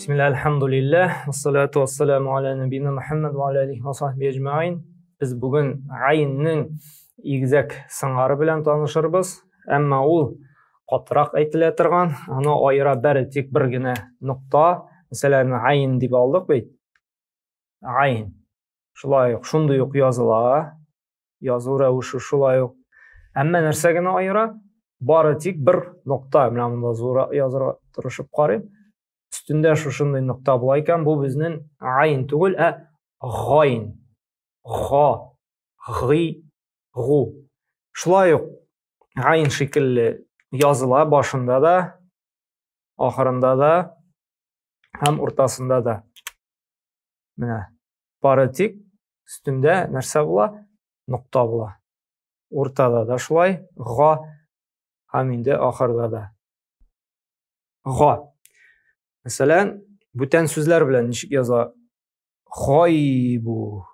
Бисмилла, альхамдулиллах, вассалату вассаламу аля набина Мухаммад ва аля алихи ва сахби әҗмәгыйн. Без бүген гайнның игезәк сыңары белән танышырбыз. Әмма ул катырак әйтелә торган, аны аера бәре тик бер генә нокта. Мәсәлән, гайн дип алдык бит. Гайн. Шулай ук шундый ук языла. Язу рәвеше шулай ук. Әмма нәрсә генә аера? Бары тик бер нокта. Менә монда зур язырга тырышып карыйм. Өстендә шушындый нокта була икән, бу безнең айн түгел, ә гайн. Га, гый, гу. Шулай ук айн шикелле языла башында да, ахырында да һәм уртасында да. Менә бары тик өстендә нәрсә була? Нокта була. Уртада да шулай, га һәм инде ахырда да. Га. Мәсәлән, бүтән сүзләр белән ничек яза? Гайбу.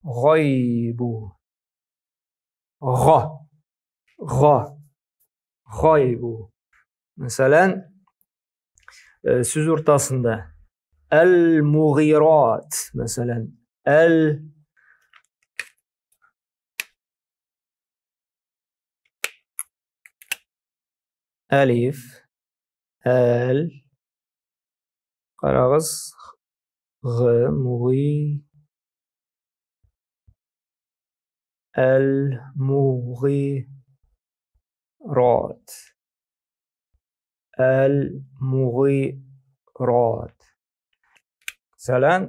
Гайбу. Га. Га. Гайбу. Мәсәлән, сүз уртасында әл-мугират, мәсәлән, әл әлиф, әл, карагыз, г, муги, әл-мугират. Әл-мугират. Мәсәлән,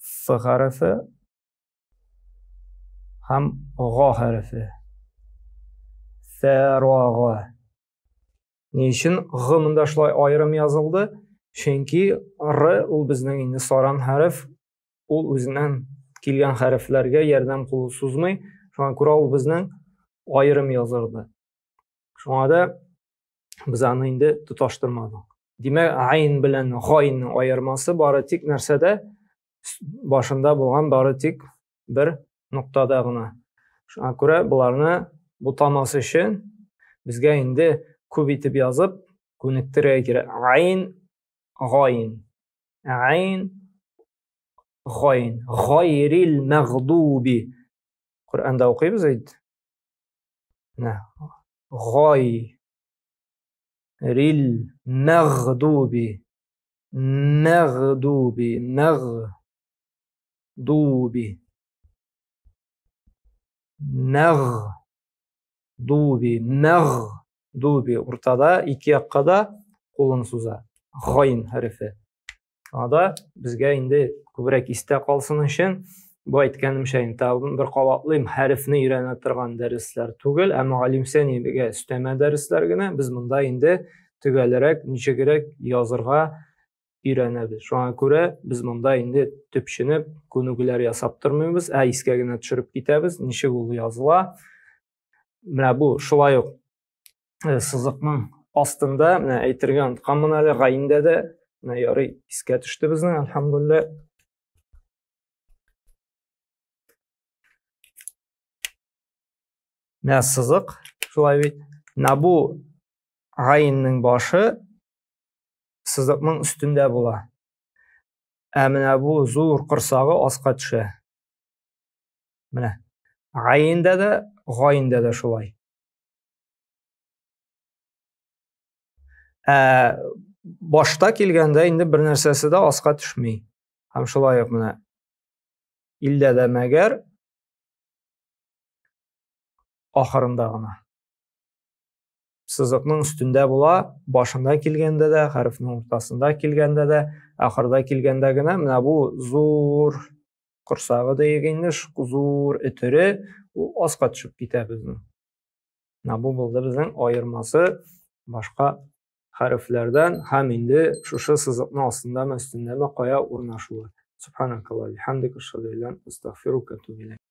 Ф хәрефе һәм Г хәрефе. Фәрага. Ни өчен Г монда шулай аерым язылды? Чөнки Р ул безнең инде саран хәреф, ул үзеннән килгән хәрефләргә ярдәм кулы сузмый. Шуңа күрә ул безнең аерым язылды. Шуңа да без аны инде тоташтырмадык. Димәк, айн белән гайнның аермасы бары тик нәрсәдә? Башында булган бары тик бер ноктада гына. Шуңа күрә боларны бутамас өчен безгә инде күп итеп язып күнектерергә кирәк. Айн, гайн. Айн, гайн. Гайрил мәгъдуби. Коръәндә укыйбыз бит. Менә гай рил мәгъдуби мәгъдуби мәгъдуби мәгъдуби мәгъдуби уртада ике якка да кулын суза гайн хәрефе. Шуңа да безгә инде күбрәк истә калсын өчен бу әйткәнемчә инде тагын бер кабатлыйм, хәрефне өйрәнә торган дәресләр түгел, ә мөгаллимсәнигә өстәмә дәресләр генә. Без монда инде төгәлрәк, ничегрәк язырга өйрәнәбез. Шуңа күрә без монда инде төпченеп күнегүләр ясап тормыйбыз, ә искә генә төшереп китәбез, ничек ул языла. Менә бу шулай ук сызыкның астында, менә әйтергә онытканмын әле, гаиндә дә, менә ярый искә төште безнең, әлхәмдулилла. Менә сызык, шулай бит. Менә бу гаиннең башы сызыкның өстендә була. Ә менә бу зур корсагы аска төшә. Менә гаиндә дә, гаиндә дә шулай. Ә башта килгәндә инде бер нәрсәсе дә аска төшми. Һәм шулай ук менә илдә дә мәгәр ахырында гына. Сызыкның өстендә була, башында килгәндә дә, хәрефнең уртасында килгәндә дә, ахырда килгәндә генә менә бу зур корсагы диек инде, зур өтере, ул аска төшеп китә безнең. Менә бу булды безнең аермасы башка хәрефләрдән һәм инде шушы сызыкның астындамы, өстендәме, кая урнашуы. Субханакаллаһ, бихамдика, ашһаду ан ла иляха илля анта, астагфирука ва атубу иләйк.